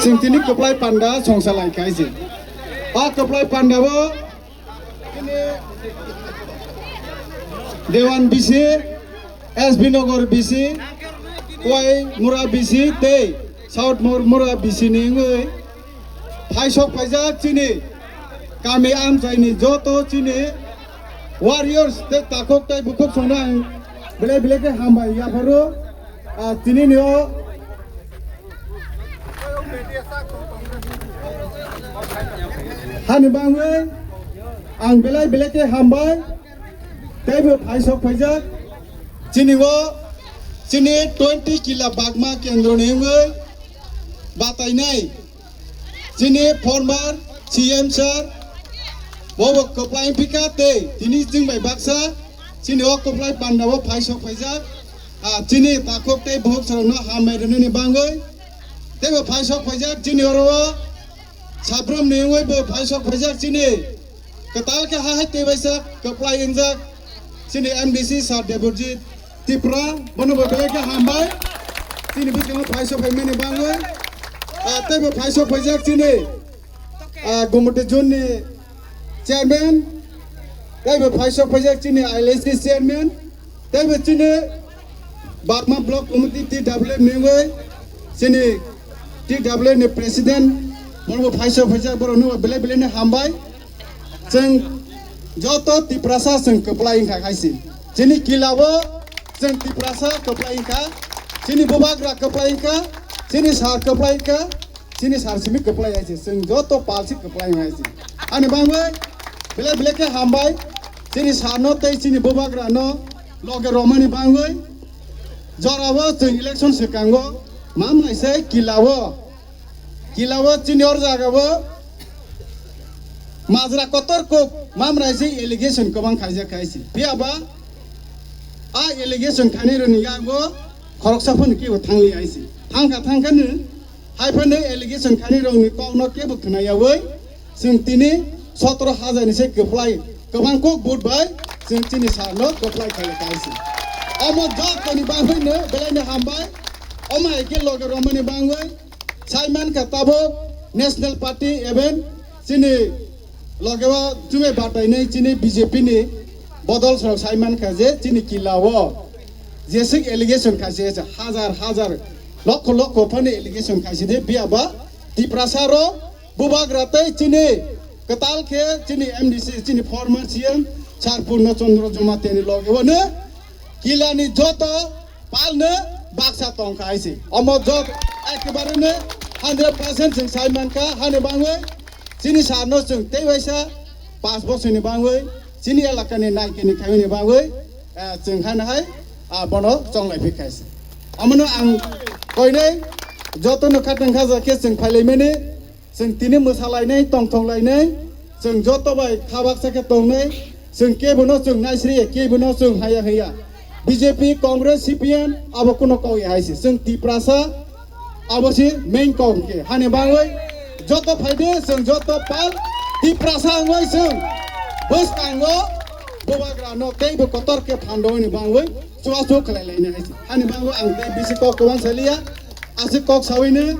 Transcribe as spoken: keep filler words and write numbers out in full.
Chwng tini kwplai panda songsa lai kha se. A kwplai panda bo Dewan B C, S B Nagar B C, Khowai Mura B C tei South Mur-, Mura B C ni wngwi phaisok phaijak chini kami amchaini joto chini warriors tei takhuk tei bukhuk songno ang belai belai khe hambai yapharo. Ah, tini ni o hani bangwi ang belai belai khe hambai. Teibo phaisok phaijak chini o chini twenty kila bagma kendro ni wngwi batainai chini former C M sir bobo kwplai phika tei tini chwng bai baksa chini o kwplai panda o phaisok phaijak. Ah, chini takhuk tei bukhuk songno hambai rwnani bangwi teibo phaisok phaijak chini oro o Sabrum ni wngwi bo phaisok phaijak chini kwtal khe ha hai tei baisa kwplai wngjak chini M D C Sir Debojit Tripura, bono bo belai khe hambai chini bwskango phaisok phaimani bangwi. Ah, tei bo phaisok phaijak chini, ah, Gumoti Zone ni Chairman, tei bo phaisok phaijak chini I L S ni Chairman, tei bo chini Bagma Block Committee T W F ni wngwi chini T W F ni President, borok bo phaisok phaijak, borok no belai belai ni hambai. Chwng joto Tiprasa chwng kwplai wngkha khaisi. Chini kila o chwng Tiprasa kwplai wngkha, chini bubagra kwplai wngkha, chini sir kwplai wngkha, chini sir simi kwplai hai se, chwng joto pal si kwplai hai se. Ani bangwi belai belai khe hambai, chini sir no tei chini bubagra no loge romani bangwi. Jora o chwng election swkango mam lai se kila o, kila o chini or jaga o majra kotor kok mam lai se allegation kwbang khaijak khai se. Phiya ba a allegation khainai rokni yago khoroksa phano kebo thangli hai se. Thangkha thangkha no hai phano allegation khainai rokni kokno kebo khwnayawi chwng tini sotoro hajar ni se kwplai kwbang kok vote bai chwng chini sir no kwplai khailai kha hai se. Omo jotoni bagwi no belai no hambai. Omo hai khe loge romani bangwi sai mankha tabuk National Party even chini loge o chumui batainai chini B J P ni bodol srok sai mankha je chini kila o jeswk allegation khaise hajar hajar lokho lokho phani allegation khaise de biya ba Tiprasa rok bubagra tei chini kwtal khe chini M D C chini former C M Sir Purno Chandra Jamatia ni loge o no kila ni joto pal no baksa tongkha hai se. Omo jot ekebare no hundred percent chwng sai mankha hani bangwi chini sir no chwng tei waisa panch bosor ni bangwi chini elaka ni naikeni khaimani bangwi, eh, chwng hano hai, ah, bono chonglai phikha hai se. Omono ang koinai joto no khatang khaja khe chwng phailaimani. Chwng tini mwsalainai, tongthok lainai, chwng joto bai kha baksa khe tongnai, chwng kebono chwng naisriya, kebono chwng haya haya. B J P, Congress, C P M abo kuno kok ya hai se. Chwng Tiprasa abo se main kok khe. Hani bangwi joto phaide chwng joto pal Tiprasa wngwi chwng bwskango bubagra no teibo kotor khe phandoni bangwi chubachu khlai lainai hai se. Hani bangwi ang tei bisi kok kwbang saliya, aswk kok sawino